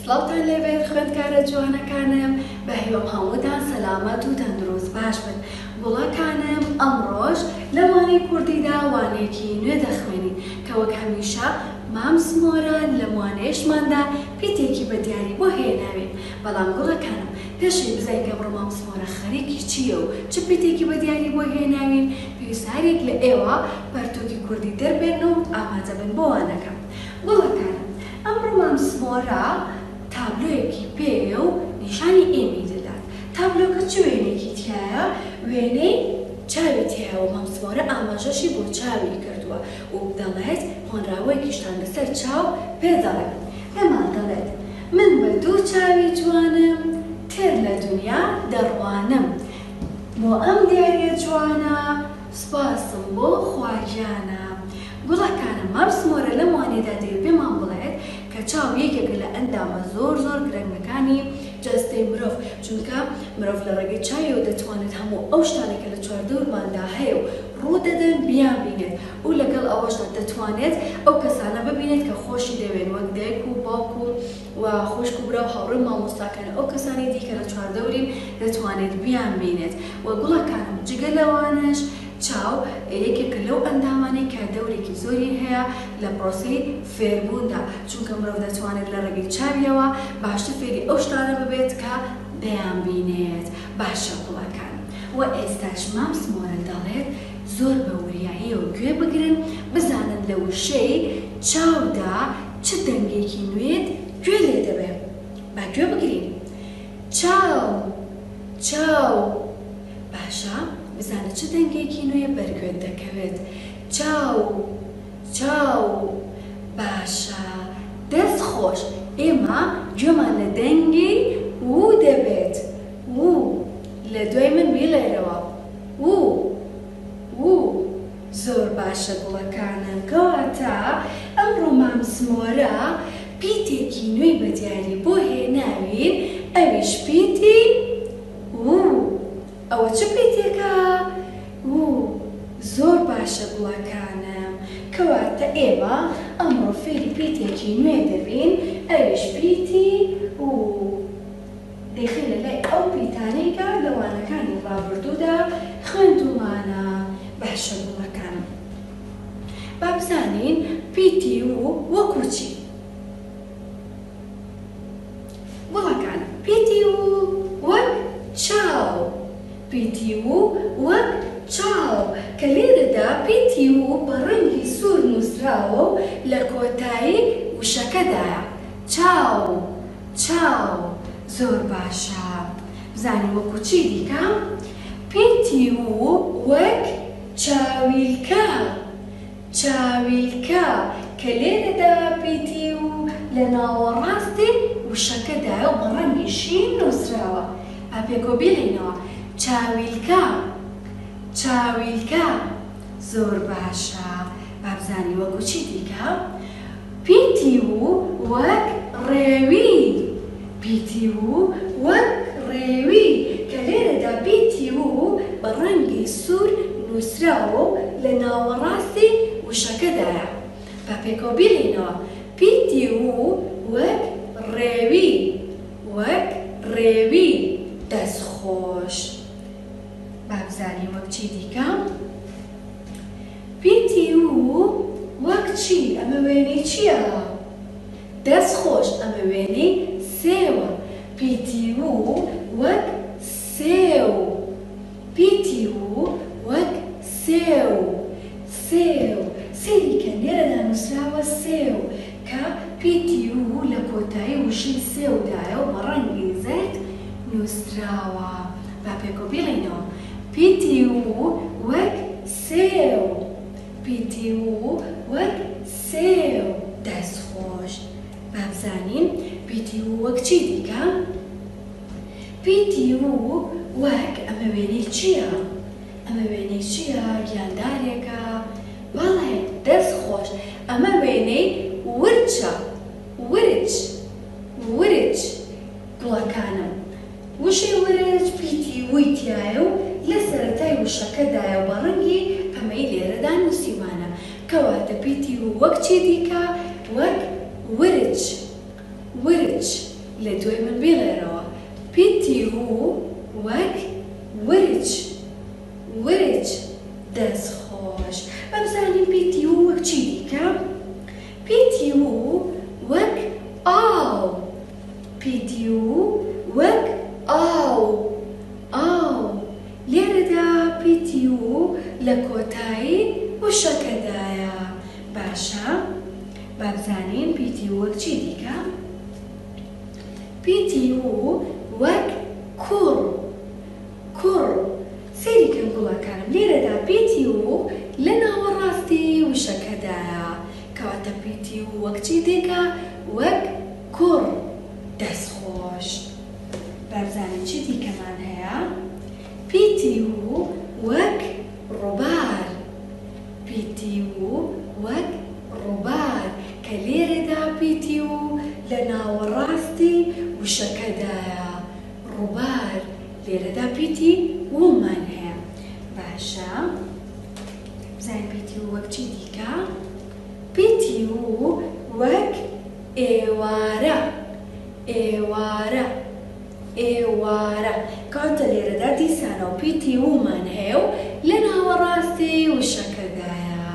سڵاوتان لێبێت خوێندکارە جوانەکانم بەهیوام هەمووتان سەلامەت و تەندروست باش بن گوڵەکانم ئەمڕۆش لە وانەی کوردیدا وانەیەکی نوێ دەخوێنین کە وەک هەمیشە مام سمۆرە لەم وانەیەشماندا پیتێکی بە دیاری بۆ هێناوین بەڵام گوڵەکانم پێش ئەوەی بزانین کە ئەمڕۆ مام سمۆرە خەریکی چییە و چ پیتێکی بە دیاری بۆ هێناوین پێویستە هەریەک لە ئێوە پەرتووکی کوردی دەربێنن و ئامادە بن بۆ وانەکە. گوڵەکانم، ئەمڕۆ مام سمۆرە تابلۆیەکی پێیە و نیشانی ئێمەی دەدات. تابلۆکە چ وێنەیەکی تیایە؟ وێنەی چاوی تیایە و مام سمۆرە ئاماژەشی بۆ چاوی کردووە و دەڵێت، هۆنراوەیەکیشتان لەسەر چاو پێ دەڵێم. پێمان دەڵێت، من بە دوو چاوی جوانم، تێر لە دونیا دەڕوانم. بۆ ئەم دیاریە جوانە سوپاسم بۆ خوا گیانە. گوڵەکانم مام سمۆرە لەم وانەیەدا دەیەوێت پێمان بڵێت کە چاو یەکێکە لە ئەندامە زۆر زۆر گرنگەکانی جەستەی مرۆڤ چونکە مرۆڤ لە ڕێگەی چاویەوە دەتوانێت هەموو ئەو شتانەی کە لە چواردەورماندا هەیە و ڕوودەدەن بیانبینێت و لەگەڵ ئەوەشدا دەتوانێت ئەو کەسانە ببینێت کە خۆشی دەوێن وەک دایک و باوک و و خوشک و برا و هاوڕێ و مامۆستاکان و ئەو کەسانەی دی کە لە چواردەورین دەتوانێت بیانبینێت و گوڵەکانم جگە لەوانەش چاو یەکێکە لەو ئەندامانەی کە دەورێکی زۆری هەیە لە پرۆسەی فێربووندا چونکە مرۆڤ دەتوانێت لە ڕێگەی چاویەوە باشتر فێری ئەو شتانە ببێت کە دەیانبینێت باشە گوڵەکانم و ئێستاش مام سمۆرە دەڵێت زۆر بە وریاییەوە گوێ بگرن بزانن لە وشەی چاودا چ دەنگێکی نوێت گوێ لێ دەبێ؟ با گوێ بگرین. چاو، چاو. باشە، بزانە چ دەنگێکی نوێ بەر گوێت دەکەوێت. چاو، چاو. باشە، دەست خۆش. ئێمە گوێمان لە دەنگی وو دەبێت. وو. لە دوای من بیڵێرەوە. وو. وو. زۆر باشە گوڵەکانم کەواتە ئەمڕۆ مام سمۆرە پیتێکی نوێی بە دیاری بۆ هێناوین ئەویش پیتی، وو، ئەوە چ پیتێکە؟ وو، زۆر باشە گوڵەکانم کەواتە ئێمە ئەمڕۆ فێری پیتێکی نوێ دەبین ئەویش پیتی، وو. دەیخەینە لای ئەو پیتانەی کە لە وانەکانی ڕابردوودا خوێندوومانە. باشە گوڵەکانم با بزانین پیتی و وەکو چی؟ گوڵەکانم پیتی و وەک چاو پیتی و وەک چاو کە لێرەدا پیتی و بە ڕەنگی سوور نووسراوە و لە کۆتایی وشەکەدایە چاو چاو زۆر باشە بزانین وەکو چی دیکە پیتی و وەک چاویلکە چاویلکە کە لێرەدا پیتی و لە ناوەڕاستی وشەکەدایە و بە ڕەنگی شین نووسراوە با پێکەوە بیڵێینەوە چاویلکە چاویلکە زۆر باشە با بزانین وەکو چی دیکە پیتی و وەک ڕێوی پیتی و وەک ڕێوی کە لێرەدا پیتی و بە ڕەنگی سوور نووسراوە و لە ناوەڕاستی وشەکەدایە. با پێکەوە بیڵێینەوە، پیتی و وەک ڕێوی وەک ڕێوی. دەست خۆش. با بزانین وەک چی دیکە. پیتی و وەک چی؟ ئەمە وێنەی چییە؟ دەست خۆش ئەمە وێنەی سێوە. پیتی و وەک سێو. پیتی و وەک سێو. سێو. سەیری کەن لێرەدا نووسراوە سێو کە پیتی و لە کۆتایی وشەی سێو دایە و بە ڕەنگی زەرد نووسراوە. با پێکەوە بیڵێینەوە. پیتی و وەک سێو پیتی و وەک سێو. دەست خۆش با بزانین پیتی و وەک چی دیکە؟ پیتی و وەک ئەمە وێنەی چییە؟ ئەمە وێنەی چییە؟ گیاندارێکە؟ بەڵێ دەست خۆش ئەمە وێنەی ورچە ورچ ورچ گوڵەکانم وشەی ورچ پیتی وی تیایە و لە سەرەتای وشەکەدایە و بە ڕەنگی پەمەیی لێرەدا نووسیومانە. کەواتە پیتی و وەک چی دیکە؟ وەک ورچ. ورچ. لە دوای من بیڵێرەوە، پیتی و وەک ورچ، ورچ، دەست خۆش. با بزانین پیتی و وەک چی دیکە؟ پیتی و وەک ئاو، پیتی و وەک ئاو، ئاو، لێرەدا پیتی و لە کۆتایی وشەکەدایە. باشە با بزانین پیتی و وەک چی دیکە؟ پیتی و وەک کوڕ، کوڕ، سەیری کەن گوڵەکانم لێرەدا پیتی و لە ناوەڕاستی وشەکەدایە کەواتە پیتی و وەک چی دیکە؟ وەک کوڕ. دەست خۆش. با بزانین چی دیکەمان هەیە؟ پیتی و وەک ڕووبار. پیتی و وەک ڕووبار کە لێرەدا پیتی و لە ناوەڕاستی وشەکەدایە، ڕووبار، لێرەدا پیتی و مان هەیە. باشە بزانین پیتی و وەک چی دیکە؟ پیتی و وەک ئێوارە، ئێوارە. ئێوارە. کەواتە لێرەدا دیسانەوە پیتی و مان هەیە و لە ناوەڕاستی وشەکەدایە.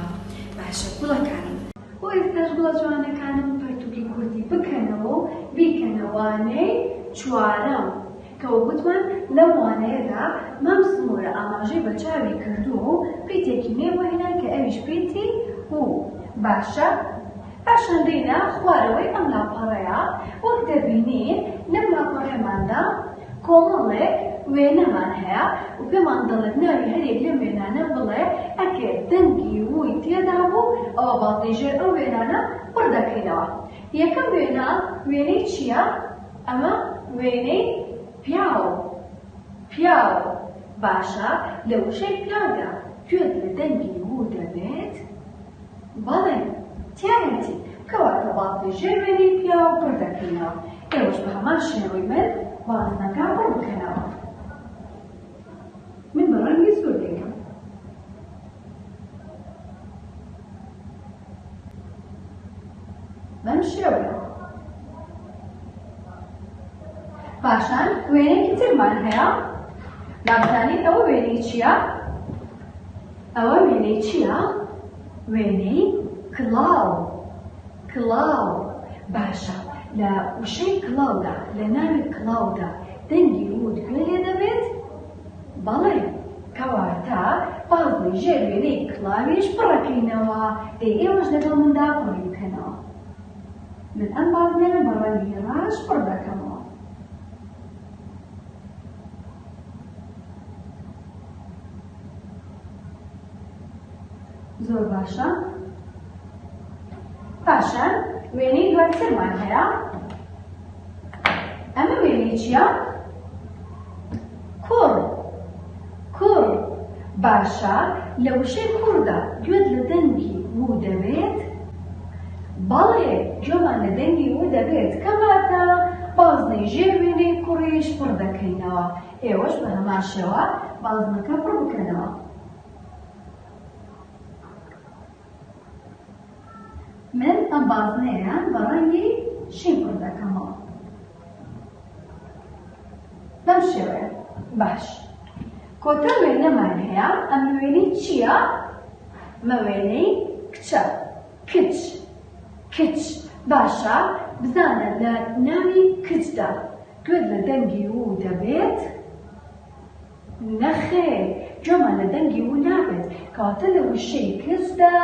باشە گوڵەکانم. بۆ ئێستاش گوڵە جوانەکانم پەرتوکی کوردی بکەنەوە و بیکەنە وانەی چوارەم. کە وەک وتمان لەم وانەیەدا مام سمۆرە ئاماژەی بە چاوی کردووە و پیتێکی نوێ بۆ هێناین کە ئەویش پیتی و. باشە. پاشان دێینە خوارەوەی ئەم لاپەڕەیە، وەک دەبینین لەم لاپەڕەیەماندا کۆمەڵێک وێنەمان هەیە و پێمان دەڵێت ناوی هەریەک لەم وێنانە بڵێ، ئەگەر دەنگی ووی تێدا بوو ئەوا بازنەی ژێر ئەو وێنانە پڕ دەکەینەوە. یەکەم وێنە وێنەی چییە؟ ئەمە وێنەی پیاو، پیاو. باشە لە وشەی پیاودا گوێت لە دەنگی وو دەبێت؟ بەڵێ تیایەتی، کەواتە بازنەی ژێر وێنەی پیاو پڕ دەکەینەوە، ئێوەش بە هەمان شێوەی من بازنەکە پڕ بکەنەوە. من بە ڕەنگی سوور دەیکەم. بەم شێوەیە. پاشان وێنەیەکی ترمان هەیە، با بزانین ئەوە وێنەی چییە؟ ئەوە وێنەی چییە؟ وێنەی کڵاو. کڵاو. باشە لە وشەی کڵاودا، لە ناوی کڵاودا دەنگی ووت گوێ لێ دەبێت؟ بەڵێ. کەواتە بازنەی ژێر وێنەی کڵاویش پڕەکەینەوە. دەی ئێوەش لەگەڵ مندا پڕی بکەنەوە. من ئەم بازنەیە بە ڕەنگی ڕەش پڕ دەکەمەوە. زۆر باشە پاشان وێنەی دواترمان هەیە ئەمە وێنەی چییە؟ کوڕ کوڕ باشە لە وشەی کوڕدا گوێت لە دەنگی و دەبێت؟ بەڵێ گوێمان لە دەنگی و دەبێت کەواتە بازنەی ژێر وێنەی کوڕیش پڕ دەکەینەوە ئێوەش بە هەمان شێوە بازنەکە پڕ بکەنەوە. من ئەم بازنەیە بە ڕەنگی شین پڕ دەکەمەوە بەم شێوەیە. باش کۆتا وێنەمان هەیە، ئەم وێنەی چییە؟ مە وێنەی کچە، کچ، کچ. باشە بزانە لە ناوی کچدا گوێت لە دەنگی و دەبێت؟ نەخێر، گوێمان لە دەنگی و نابێت، کەواتە لە وشەی کچدا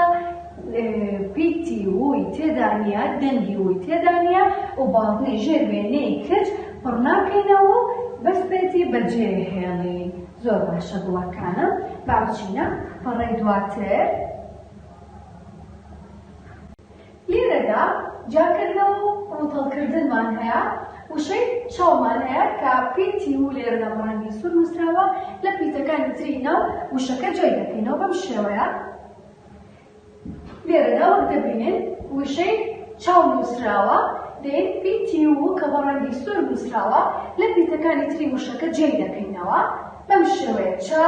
پیتی وی تێدا نییە، دەنگی وی تێدا نییە و بازنەی ژێر وێنەی کچ پڕ ناکەینەوە و بەس پێتی بەجێ هێڵین. زۆر باشە گوڵەکانم، با بچینە پەڕەی دواتر. لێرەدا جیاکردنەوە و ڕووتەڵکردنمان هەیە، وشەی چاومان هەیە کە پیتی و لێرەدا بە ڕەنگی سوور نووسراوە، لە پیتەکانی تری ناو وشەکە جیای دەکەینەوە بەم شێوەیە. لێرەدا وەک دەبینن وشەی چاو نووسراوە، دێین پیتی و کە بە ڕەنگی سوور نووسراوە لە پیتەکانی تری وشەکە جیای دەکەینەوە بەم شێوەیە، چا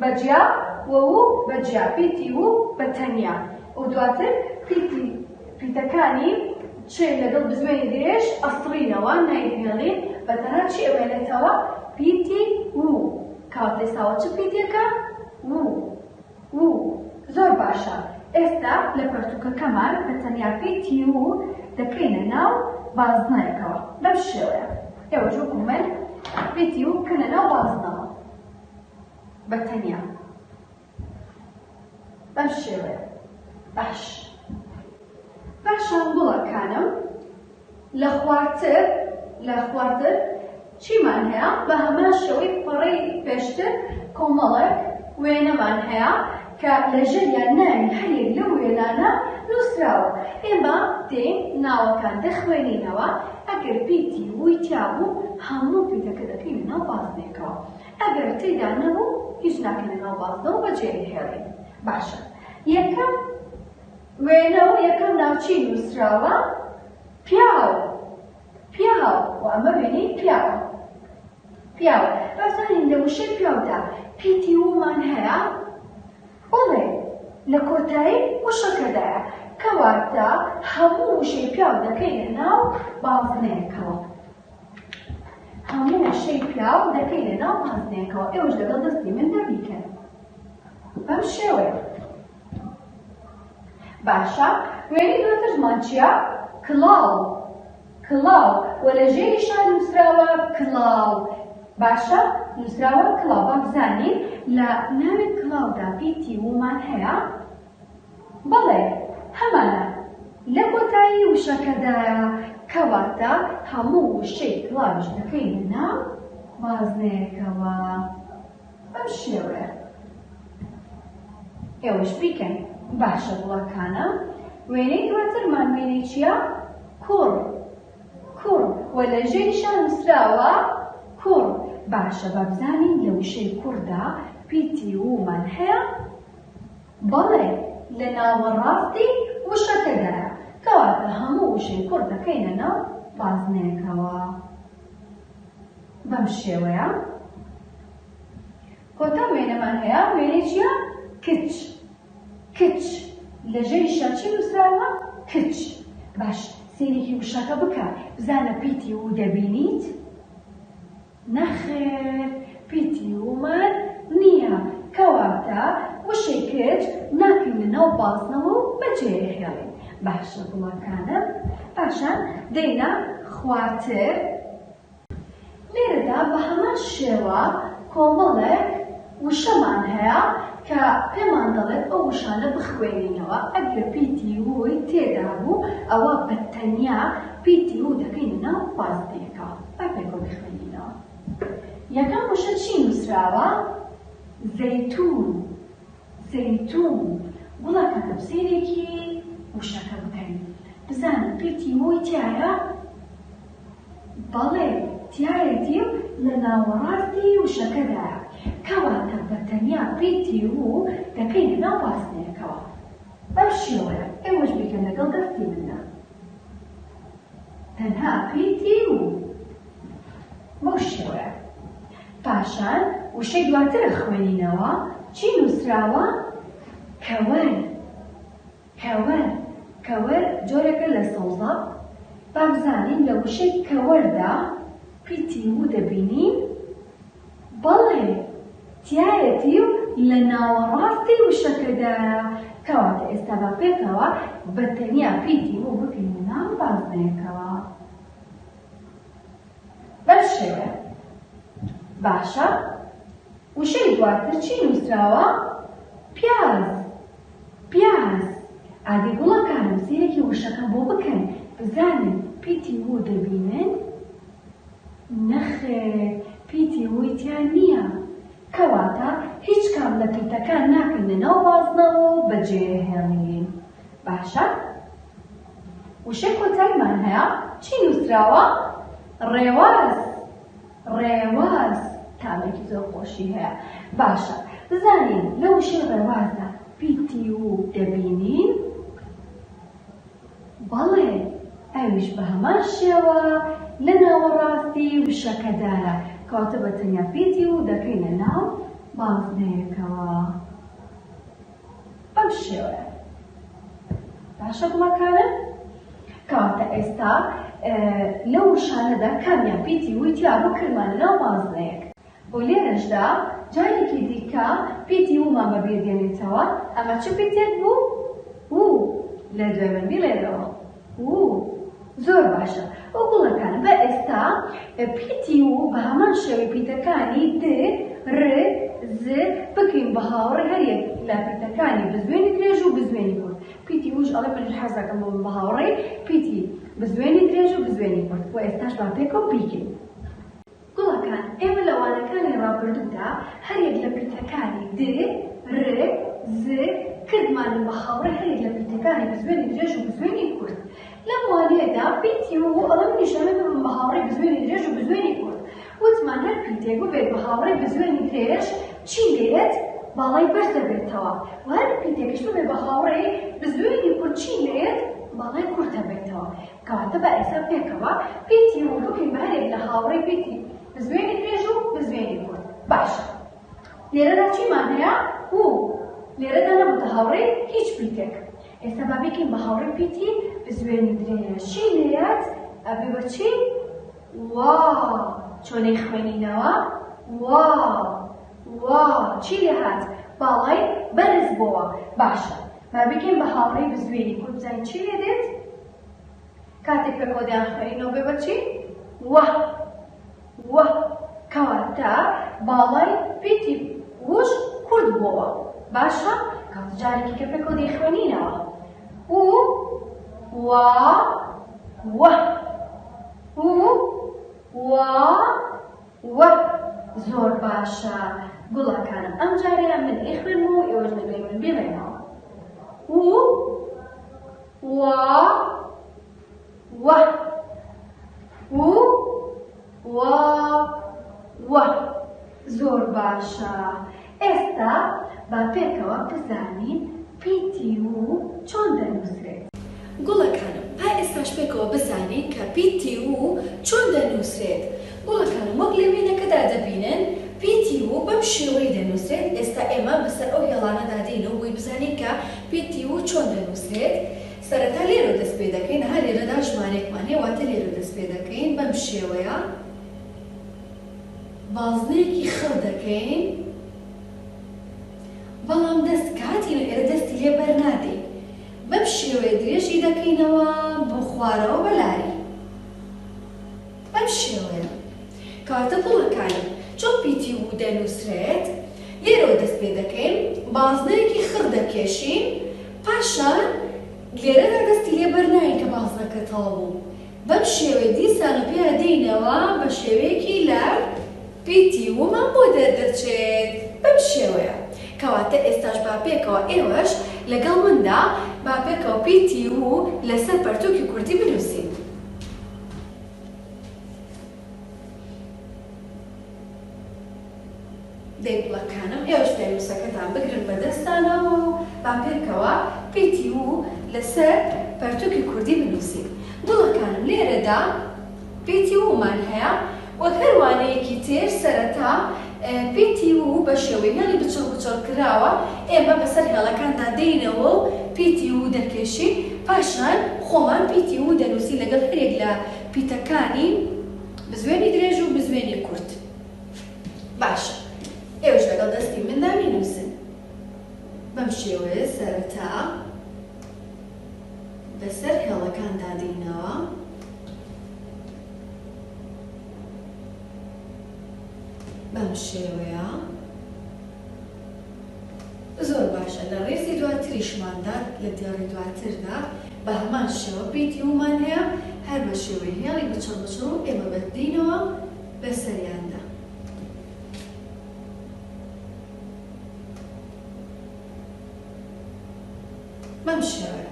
بە جیا و و بە جیا، پیتی و بە تەنیا. و دواتر پیتی پیتەکانی چ لەگەڵ بزوێنی درێژ ئەسڕینەوە نایهێڵین بە تەنها چی ئەمێنێتەوە؟ پیتی و. کەواتە ئێستا ئەوە چ پیتێکە؟ و. و. زۆر باشە ئێستا لە پەرتووکەکەمان بە تەنیا پیتی و دەکەینە ناو بازنەیەکەوە بەم شێوەیە. ئێوەش وەکو من پیتی و بکەنە ناو بازنەوە بە تەنیا. بەم شێوەیە باش پاشان گوڵەکانم لە خوارتر لە خوارتر چیمان هەیە بە هەمان شێوەی پەڕەی پێشتر کۆمەڵێک وێنەمان هەیە کە لە ژێریان ناوی هەریەک لەو وێنانە نووسراوە ئێمە دێین ناوەکان دەخوێنینەوە ئەگەر پیتی وی تیابوو هەموو پیتەکە دەکەینە ناو بازنێکەوە ئەگەر تێیدا نەبوو هیچ ناکەینە ناو بازنە و بەجێی هێڵین. باشە یەکەم وێنە و یەکەم ناو چی نووسراوە؟ پیاو پیاو و ئەمە وێنەی پیاوە پیاو بازانین لە وشەی پیاودا پیتی ومان هەیە؟ بەڵێ لە کۆتایی وشەکەدایە کەواتە هەموو وشەی پیاو دەکەینە ناو بازنەیەکەوە. هەموو وشەی پیاو دەکەینە ناو بازنەیەکەوە ئێوەش لەگەڵ دەستی مندا بیکەن بەم شێوەیە باشە وێنەی دواترمان چییە کڵاو کڵاو و لە ژێریشا نووسراوە کڵاو باشە نووسراوە کڵاو با بزانین لە ناوی کڵاودا پیتی ومان هەیە بەڵێ هەمانە لە کۆتایی وشەکەدایە، کەواتە هەموو وشەی کڵاویش دەکەینە ناو بازنەیەکەوە بەم شێوەیە. ئێوەش بیکەن. باشە گوڵەکانم وێنەی دواترمان وێنەی چییە؟ کوڕ کوڕ و لە ژێریشا نووسراوە کوڕ. باشە با بزانین لە وشەی کوڕدا پیتی ومان هەیە؟ بەڵێ، لە ناوەڕاستی وشەکەدایە، کەواتە هەموو وشەی کوڕ دەکەینە ناو بازنەیەکەوە. بەم شێوەیە. کۆتا وێنەمان هەیە، وێنەی چییە؟ کچ. کچ. لە ژێریشا چی نووسراوە؟ کچ. باش سەیرێکی وشەکە بکە، بزانە پیتی و دەبینیت؟ نەخێر پیتی ومان نییە، کەواتە وشەی کچ ناکەینە ناو بازنەوە و بەجێی ئەهێڵین. باشە گوڵەکانم. پاشان دێینە خوارتر. لێرەدا بە هەمان شێوە کۆمەڵێک وشەمان هەیە کە پێمان دەڵێت ئەو وشانە بخوێنینەوە، ئەگەر پیتی وی تێدا بوو ئەوا بە تەنیا پیتی و دەکەینە ناو بازنەیەکەوە. با پێکەوە بیخوێنینەوە. یەکەم وشە چی نووسراوە؟ زەیتوون زەیتوون. گوڵەکانم سەیرێکی وشەکە بکەن بزانن پیتی وی تیایە؟ بەڵێ تیایەتی و لە ناوەڕاستی وشەکەدایە. کەواتە بە تەنیا پیتی و دەکەینە ناو بازنەیەکەوە. بەم شێوەیە. ئێوەش بیکەن لەگەڵ دەستی مندا. تەنها پیتی و بەو شێوەیە. پاشان وشەی دواتر ئەخوێنینەوە چی نووسراوە؟ کەوەر کەوەر کەوەر جۆرێکە لە سەوزە. با بزانین لە وشەی کەوەردا پیتی و دەبینین؟ بەڵێ تیایەتی و لە ناوەڕاستی وشەکەدایە، کەواتە ئێستا با پێکەوە بە تەنیا پیتی و بکەینە ناو بازنەیەکەوە بەم شێوەیە. باشە وشەی دواتر چی نووسراوە؟ پیاز پیاز. ئادی گوڵەکانم سەیرێکی وشەکەم بۆ بکەن بزانن پیتی و دەبینن؟ نەخێر پیتی وی تیا نییە. کەواتە هیچ کام لە پیتەکان ناکەینە ناو بازنەوە و بەجێیەهێڵین. باشە وشەی کۆتاییمان هەیە چی نووسراوە؟ ڕێواس ڕێواس تامێکی زۆر خۆشی هەیە. باشە بزانین لە وشەی ڕێواسدا پیتی و دەبینین؟ بەڵێ، ئەویش بە هەمان شێوە لە ناوەڕاستی وشەکەدایە، کەواتە بە تەنیا پیتی و دەکەینە ناو بازنەیەکەوە بەم شێوەیە. باشە گوڵەکانم؟ کەواتە ئێستا لەو وشانەدا کامیان پیتی وی تیا بوو کردمانە ناو بازنەیەک. و لێرەشدا جارێکی دیکە پیتی ومان بە بیر دێنێتەوە، ئەمە چ پیتێک بوو؟ و. لە دوای من بیڵێرەوە. و. زۆر باشە و گوڵەکان با ئێستا پیتی و بە هەمان شێوەی پیتەکانی د، ر، ز بکەین بە هاوڕێ هەر یەک لە پیتەکانی بزوێنی درێژ و بزوێنی کورت. پیتی وش ئەڵێ منیش حەز دەکەم ببم بە هاوڕێی پیتی بزوێنی درێژ و بزوێنی کورت و ئێستاش با پێکەوە بیکەین. گوڵەکان، ئێمە لە وانەکانی ڕابردوودا هەر یەک لە پیتەکانی، د، ر، ز، کردمانن بە هاوڕێی هەر یەک لە پیتەکانی بزوێنی درێژ و بزوێنی کورت. لەم وانەیەدا پیتی و ئەڵێ منیش ئەمەوێ ببم بە هاوڕێی بزوێنی درێژ و بزوێنی کورت. وتمان هەر پیتێک ببێت بە هاوڕێی بزوێنی درێژ چی لێیەت؟ باڵای بەرز دەبێتەوە و هەر پیتێکیش ببێت بە هاوڕێی بزوێنی کورت چی لێیەت؟ باڵای کورت دەبێتەوە. کەواتە با ئێستا پێکەوە پیتی و بکەین بە هەرێک لە هاوڕێی پیتی بزوێنی درێژ و بزوێنی کورت. باشە لێرەدا چیمان هەیە؟ و لێرەدا نەبووتە هاوڕێی هیچ پیتێک. ئێستا با بیکەین بە هاوڕێی پیتی بزوێنی درێژ. چی لێیەت؟ ئەبێ بە چی؟ وا. چۆنەی خوێنینەوە؟ وا. وا. چی لێهات؟ باڵای بەرز بۆوە. باشە با بیکەین بە هاوڕێی بزوێنی کورت بزانین چی لێ دێت؟ کاتێک پێکەوە دەیانخوێنینەوە بێ بە چی؟ وە. وە. کەواتە باڵای پیتی وش کورت بۆوە. باشە؟ کەواتە جارێکی کە پێکەوە دەیخوێنینەوە. و وا وە. و وا وە. زۆر باشە گوڵەکانم ئەم جارەیان من ئەیخوێنمەوە و ئێوەش لە دوای من بیڵێنەوە. و وا وە و وا وە. زۆر باشە ئێستا با پێکەوە بزانین پیتی و چۆن دەنووسرێت. گوڵەکانم با ئێستاش پێکەوە بزانین کە پیتی و چۆن دەنووسرێت. گوڵەکانم وەک لە وێنەکەدا دەبینن پیتی و بەم شێوەیە دەنووسرێت، ئێستا ئێمە بەسەر ئەو هێڵانەدا دێینەوە بۆی بزانین کە پیتی و چۆن دەنووسرێت. سەرەتا لێرەوە دەست پێ دەکەین، ئەها لێرەدا ژمارەیەکمان هەیە واتە لێرەوە دەست پێ دەکەین بەم شێوەیە بازنەیەکی خڕ دەکەین بەڵام دەست کە هاتینە ئێرە دەستی لێ بەرنادەین بەم شێوەیە درێژی دەکەینەوە بۆ خوارەوە بە لاری. بەم شێوەیە. کەواتە گوڵەکانم چۆن پیتی و دەنووسرێت؟ لێرەوە دەست پێ دەکەین، بازنەیەکی خڕ دەکێشین، پاشان لێرەدا دەستی لێ بەرناین کە بازنەکە تەواو بوو. بەم شێوەیە دیسانە پێیا دێینەوە بە شێوەیەکی لار پیتی ومان بۆ دەردەچێت. بەم شێوەیە. کەواتە ئێستاش با پێکەوە ئێوەش لەگەڵ مندا با پێکەوە پیتی و لەسەر پەرتووکی کوردی بنووسین. دەی گوڵەکانم ئێوەش پێنووسەکەتان بگرن بە دەستانەوە و با پێکەوە پیتی و لەسەر پەرتووکی کوردی بنووسین. گوڵەکانم لێرەدا پیتی ومان هەیە وەک هەر وانەیەکی تر سەرەتا پیتی و بە شێوەی هێڵی بچڕ بچڕ کراوە ئێمە بەسەر هێڵەکاندا دێینەوە و پیتی و دەکێشین پاشان خۆمان پیتی و دەنووسین لەگەڵ هەریەک لە پیتەکانی بزوێنی درێژ و بزوێنی کورت. باشە ئێوەش لەگەڵ دەستی مندا بینووسن بەم شێوەیە سەرەتا بەسەر هێڵەکاندا دێینەوە. بەم شێوەیە زۆر باشە لە ڕێزی دواتریشماندا لە دێڕی دواتردا بە هەمان شێوە پیتی ومان هەیە هەر بە شێوەی هێڵی بچڕ بچڕ و ئێمە بەدینەوە بەسەریاندا. بەم شێوەیە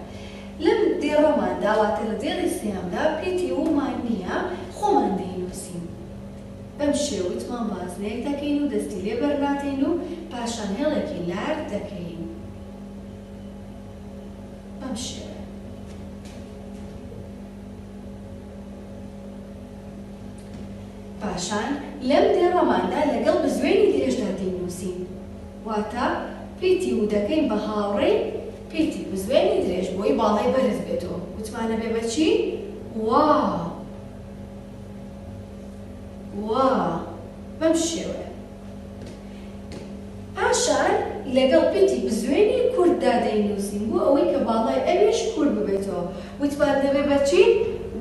لەم دێڕەماندا واتە لە دێڕی سێیەمدا پیتی ومان نییە خۆمان دەینووسین. بەم شێوە وتمان بازنەیەک دەکەین و دەستی لێ بەرنادەین و پاشان هێڵێکی لار دەکەین. بەم شێوەیە. پاشان لەم دێڕەماندا لەگەڵ بزوێنی درێژدا دەینووسین. واتە پیتی و دەکەین بە هاوڕێی پیتی بزوێنی درێژ بۆی. باڵای بەرز بێتەوە وتمان ئەبێ بە چی؟ وا وا بەم شێوەیە. پاشان لەگەڵ پیتی بزوێنی کورتدا دەینووسین بۆ ئەوەی کە باڵای ئەویش کورت ببێتەوە. وتمان دەبێ بە چی؟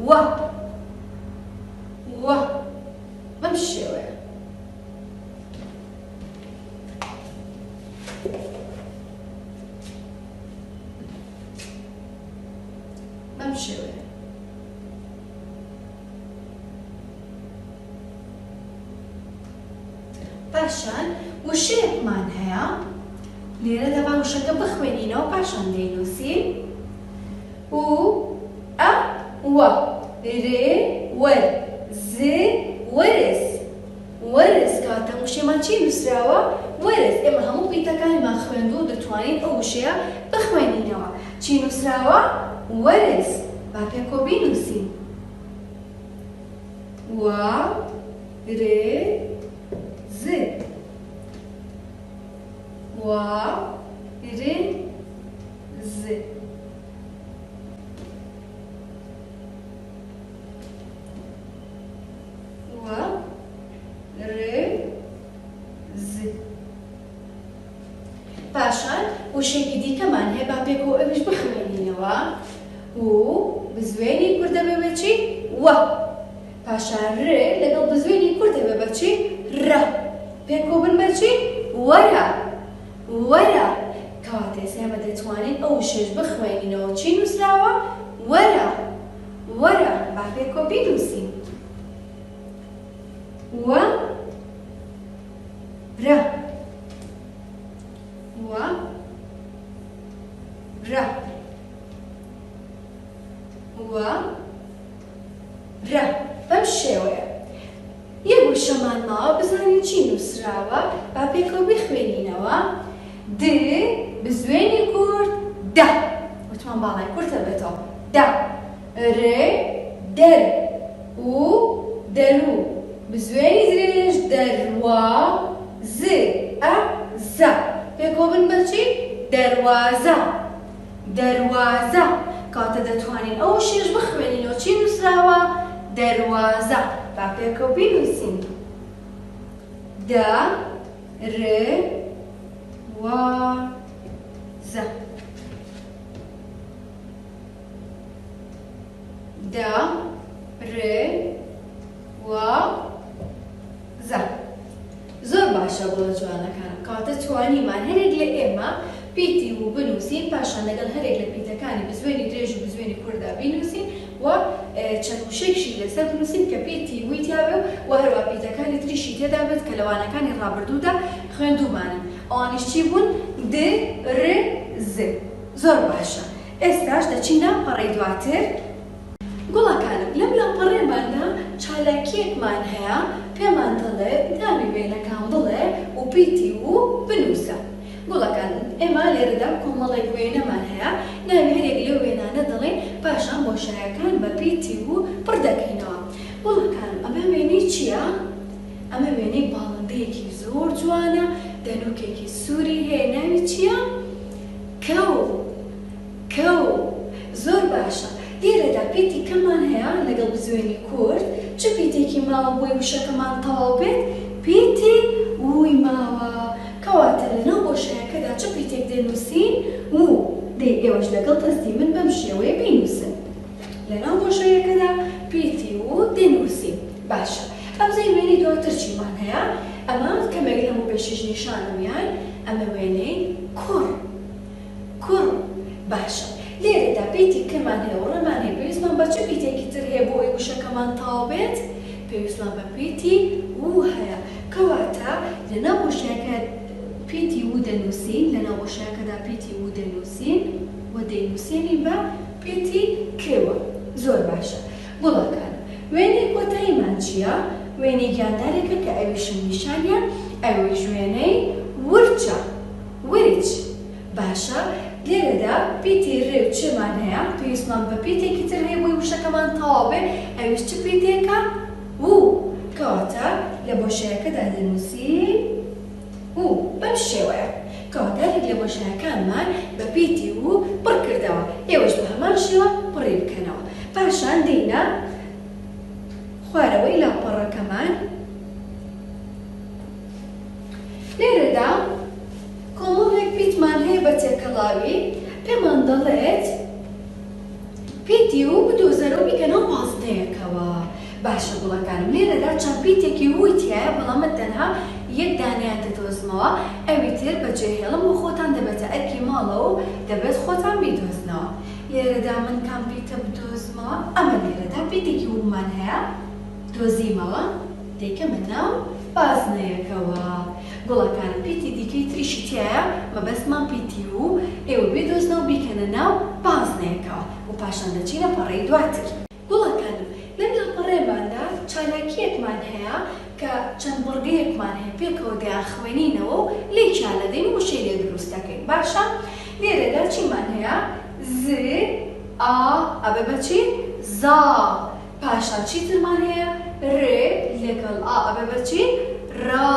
وە. وە. بەم شێوەیە. بەم شێوەیە. پاشان وشەیەکمان هەیە لێرەدا با وشەکە بخوێنینەوە پاشان دەینووسین و ئە وە ر وەر ز وەرز وەرز کەواتە ئەم وشەیەمان چی نووسراوە وەرز ئێمە هەموو پیتەکانمان خوێندووە و دەتوانین ئەو وشەیە بخوێنینەوە چی نووسراوە وەرز با پێکەوە بینووسین و ر ز و ر ز و ر ز پاشان وشەیەکی دیکەمان هەیە با پێکەوە ئەویش بخوێنینەوە و بزوێنی کورت دەبێ بە چی؟ وە. پاشان ر لەگەڵ بزوێنی کورت دەبێ بە چی؟ رە. پێکەوە بن بە چی؟ وەرە. وەرە. کەواتە ئێستا ئێمە دەتوانین ئەو وشەیەش بخوێنینەوە چی نووسراوە؟ وەرە. وەرە. با پێکەوە بینووسین. وە. رە. وە. رە. و رە بەم شێوەیە. یەک وشەمان ماوە بزانین چی نووسراوە با پێکەوە بیخوێنینەوە د بزوێنی کورت دە وتمان باڵای کورتە بێتەوە دە ر دەر و دەرو بزوێنی درێژ دەروا ز ئە زە پێکەوە بن بە چی دەروازە دەروازە کەواتە دەتوانین ئەو وشەیەش بخوێنینەوە چی نووسراوە؟ دەروازە با پێکەوە بینووسین دە ر وا زە دە ر وا زە. زۆر باشە گوڵە جوانەکانم کەواتە توانیمان هەرێک لە ئێمە پیتی و بنووسین پاشان لەگەڵ هەرێک لە پیتەکانی بزوێنی درێژ و بزوێنی کورتدا بینووسین و چەند وشەیەکشی لەسەر بنووسین کە پیتی وی تیابێ و هەروا پیتەکانی تریشی تێدا بێت کە لە وانەکانی ڕابردوودا خوێندوومانن ئەوانیش چی بوون د ر ز زۆر باشە ئێستاش دەچینە پەڕەی دواتر. گوڵەکانم لەم لاپەڕەیەماندا چالاکییەکمان هەیە پێمان دەڵێت ناوی وێنەکان بڵێ و پیتی و بنووسە. گوڵەکانم ئێمە لێرەدا کۆمەڵێک وێنەمان هەیە ناوی هەریەک لەو وێنانە دەڵێین پاشان بۆشایەکان بە پیتی و پڕ دەکەینەوە. گوڵەکانم ئەمە وێنەی چییە؟ ئەمە وێنەی باڵندەیەکی زۆر جوانە دەنووکێکی سووری هەیە ناوی چییە؟ کەو. کەو. زۆر باشە. لێرەدا پیتی کەمان هەیە لەگەڵ بزوێنی کورت. چ پیتێکی ماوە بۆی وشەکەمان تەواو بێت؟ پیتی ووی ماوە. کەواتە لەناو بۆشایەکەدا چ پیتێک دەنووسین؟ وو. دەی ئێوەش لەگەڵ دەستی من بەم شێوەیە بینووسن. لەناو بۆشایەکەدا پیتی وو دەنووسین. باشە. ئەمزەی وێنەی دواتر چیمان هەیە؟ ئەمە کەمێک لەمەوپێشیش نیشانم یان. ئەمە وێنەی کوڕ. کوڕ، باشە لێرەدا پیتی کەمان هەیە و ڕێمان هەیە پێویستمان بە چ پیتێکی تر هەیە بۆ ئەوەی وشەکەمان تەواو بێت؟ پێویستمان بە پیتی و هەیە کەواتە لەناو بۆشایەکە پیتی و دەنووسین لەناو بۆشایەکەدا پیتی و دەنووسین و دەینووسێنین بە پیتی ک وە زۆر باشە گوڵەکانم وێنەی کۆتاییمان چییە؟ وێنەی گیاندارێکە کە ئەویشم نیشانیان ئەویش وێنەی ورچە ورچ باشە لێرەدا پیتی ر و چ مان هەیە پێویستمان بە پیتێکی تر هەیە بۆی وشەکەمان تەواو بێ ئەویش چ پیتێکە و کەواتە لە بۆشایەکەدا دەنووسین و بەم شێوەیە کەواتە هەرێک لە بۆشایەکانمان بە پیتی و پڕ کردەوە ئێوەش بە. شێوە پڕی بکەنەوە. پاشان دێینە خوارەوەی لاپەڕەکەمان. لێرەدا کۆمەڵێک پیتمان هەیە بە تێکەڵاوی، پێمان دەڵێت پیتی و بدۆزەرەوە بیکە ناو بازنەیەکەوە. باشە گوڵەکانم لێرەدا چەند پیتێکی وی تیایە بەڵام من تەنها یەک دانەیان دەدۆزمەوە ئەوی تر بەجێهێڵم بۆ خۆتان دەبێتە ئەرکی ماڵەوە و دەبێت خۆتان بیدۆزنەوە. لێرەدا من کام پیتە بدۆزمەوە؟ ئەمە لێرەدا پیتێکی ومان هەیە دۆزیمەوە دەیکەمە ناو بازنەیەکەوە. گوڵەکانم پیتی دیکەی تریشی تیایە مەبەستمان پیتی و ئێوە بیدۆزنەوە بیکەنە ناو بازنەیەکەوە و پاشان دەچینە پەڕەی دواتر. گوڵەکانم لەم لاپەڕەیەماندا چالاکییەکمان هەیە کە چەند بڕگەیەکمان هەیە پێکەوە دەیانخوێنینەوە و لێکیان دەدەین و وشەی لێ دروست دەکەین باشە لێرەدا چیمان هەیە ز ئا ئەبێ بە چی زا پاشان چی ترمان هەیە ر لەگەڵ ئا ئەبێ بە چی را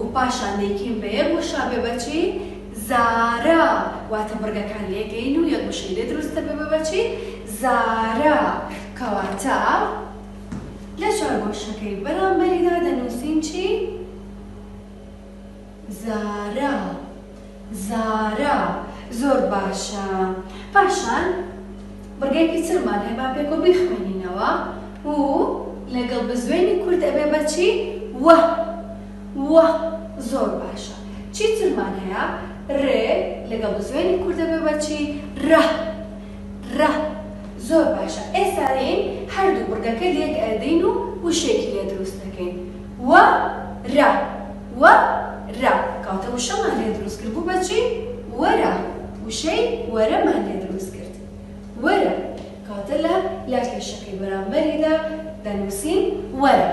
و پاشان دەیکەین بە یەک وشە ئەبێ بە چی زارا واتە بڕگەکان لێکەین و یەک وشەی لێ دروست دەبێ بە چی زارا کەواتە لە چوارگۆشەکەی بەرامبەریدا دەنووسین چی؟ زارا زارا زۆر باشە پاشان بڕگەیەکی ترمان هەیە با پێکەوە بیخوێنینەوە و لەگەڵ بزوێنی کورت ئەبێ بە چی؟ وە وە زۆر باشە چی ترمان هەیە؟ ر لەگەڵ بزوێنی کورت ئەبێ بە چی؟ رە رە زۆر باشە ئێستا دێین هەردوو بڕگەکە لێک ئەدەین و وشەیەکی لێ دروست دەکەین وە رە وە رە کەواتە وشەمان لێ دروست کرد بوو بە چی وەرە وشەی وەرەمان لێ دروست کرد وەرە کەواتە لە لاکێشەکەی بەرامبەریدا دەنووسین وەرە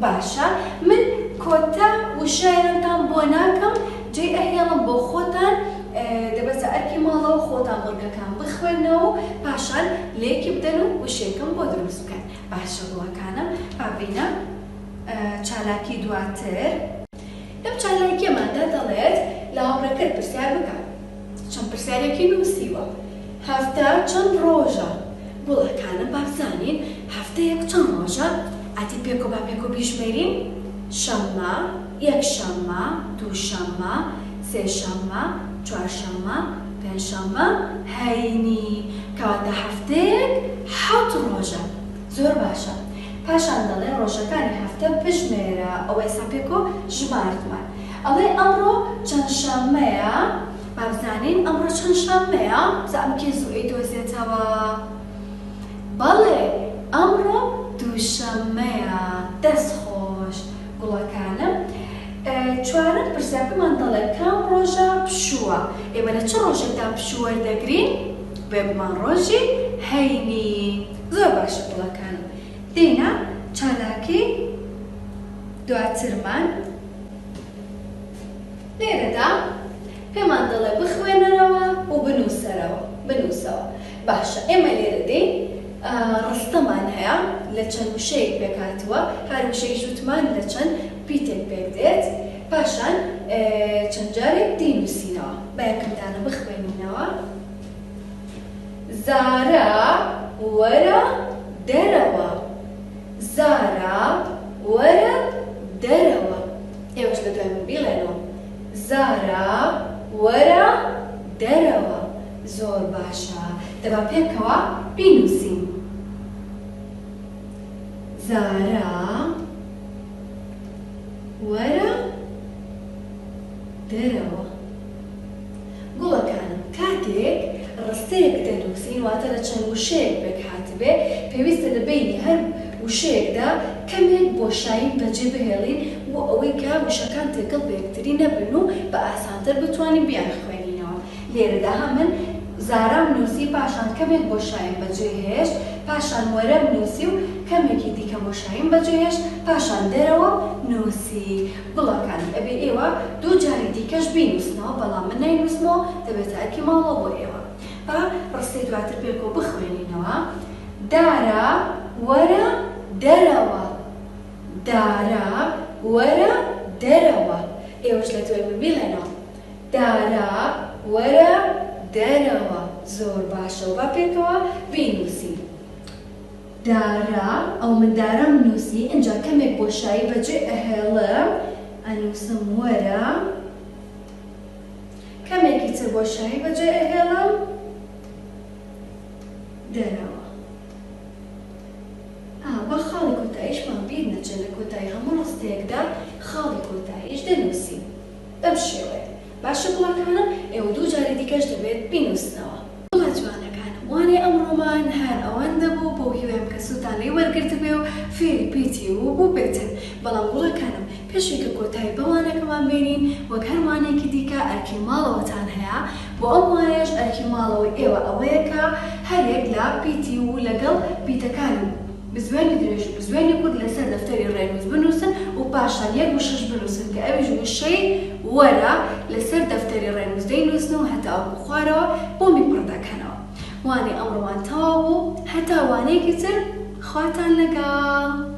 باشە من کۆتا وشەیانتان بۆ ناکەم جێی ئەهێڵم بۆ خۆتان دەبێتە ئەرکی ماڵەوە خۆتان بڕگەکان بخوێنەوە و پاشان لێکی بدەن و وشەیەکم بۆ دروست بکەن باشە گوڵەکانم با بینە چالاکی دواتر. لەم چالاکیەماندا دەڵێت لە هاوڕێکەت پرسیار بکە چەند پرسیارێکی نووسیوە هەفتە چەند ڕۆژە گوڵەکانم با بزانین هەفتەیەک چەند ڕۆژە ئەدی پێکۆ با پێکۆ بیژمێرین شەممە یەکشەممە دووشەممە سێشەممە چوارشەممە پێنجشەممە هەینی کەواتە هەفتەیەک حەوت ڕۆژە زۆر باشە پاشان دەڵێ ڕۆژەکانی هەفتە بژمێرە ئەوە ئێستا پێکۆ ژماردمان ئەڵێ ئەمڕۆ چەند شەممەیە با بزانین ئەمڕۆ چەند شەممەیە بزانم کێ زوو ئەیدۆزێتەوە بەڵێ ئەمڕۆ دووشەممەیە دەست خۆش گوڵەکانم چوارەم پرسیار پێمان دەڵێ کام ڕۆژە پشووە ئێمە لە چ ڕۆژێکدا پشوو وەردەگرین بێگومان ڕۆژی هەینی زۆر باشە گوڵەکانم دێینە چالاکی دواترمان لێرەدا پێمان دەڵێ بخوێنەرەوە و بنووسەرەوە بنووسەوە باشە ئێمە لێرە دێین ڕستەمان هەیە لە چەند وشەیەک پێکهاتووە هەر وشەیش وتمان لە چەند پیتێک پێک دێت پاشان چەند جارێک دەینووسینەوە با یەکەم دانە بخوێنینەوە زارا وەرە دەرەوە زارا وەرە دەرەوە ئێوەش لە دوای من بیڵێنەوە زارا وەرە دەرەوە زۆر باشە دەبا پێکەوە بینوسین زارا وەرە دەرەوە گوڵەکانم کاتێک ڕستەیەک دەنووسین واتە لە چەند وشەیەک پێک هاتبێ پێویستە لە بەینی هەر وشەیەکدا کەمێک بۆشایی بەجێ بهێڵین بۆ ئەوەی کە وشەکان تێکەڵ بە یەکتری نەبن و بە ئاسانتر بتوانین بیانخوێنینەوە لێرەدا من زارام نووسی پاشان کەمێک بۆشاییم بەجێ هێشت پاشان وەرەم نووسی و کەمێکی دیکە بۆشاییم بەجێ هێشت پاشان دەرەوەم نووسی گوڵەکانم ئەبێ ئێوە دوو جاری دیکەش بینووسنەوە بەڵام من ناینووسمەوە دەبێتە ئەرکی ماڵەوە بۆ ئێوە با ڕستەی دواتر پێکەوە بخوێنینەوە دارا وەرە دەرەوە دارا وەرە دەرەوە ئێوەش لە دوای من بیڵێنەوە دارا وەرە دەرەوە. زۆر باشە و با پێکەوە بینووسین. دارا، ئەو من دارام نووسی، ئینجا کەمێک بۆشایی بەجێ ئەهێڵم، ئەنووسم وەرە. کەمێکی تر بۆشایی بەجێ ئەهێڵم، دەرەوە. ئا، با خاڵی کۆتاییشمان بیر نەچێ، لە کۆتایی هەموو ڕستەیەکدا خاڵی کۆتاییش دەنووسین. بەم شێوەیە. باشە گوڵەکانم، ئێوە دووجاری دیکەش دەبێت بینووسنەوە. گوڵە جوانەکانم، وانەی ئەمڕۆمان هەر ئەوەندە بوو، بەو هیوایەم کە سوودتان لێی وەرگرتبێ و فێری پیتی و بووبێتن. بەڵام گوڵەکانم، پێش ئەوەی کە کۆتایی بە وانەکەمان بێنین، وەک هەر وانەیەکی دیکە ئەرکی ماڵەوەتان هەیە، بۆ ئەم وانەیەش ئەرکی ماڵەوەی ئێوە ئەوەیە کە هەریەک لە پیتی و لەگەڵ پیتەکانی بزوێنی درێژ و بزوێنی کورت لەسەر دەفتەری ڕێنووس بنووسن و پاشان یەک وشەش بنووسن کە ئەویش وشەی وەرە لەسەر دەفتەری ڕێنووس دەینووسن و هەتاوەکو خوارەوە بۆمی پڕ دەکەنەوە. وانەی ئەمڕۆمان تەواو بوو هەتا وانەیەکی تر خواتان لەگەڵ.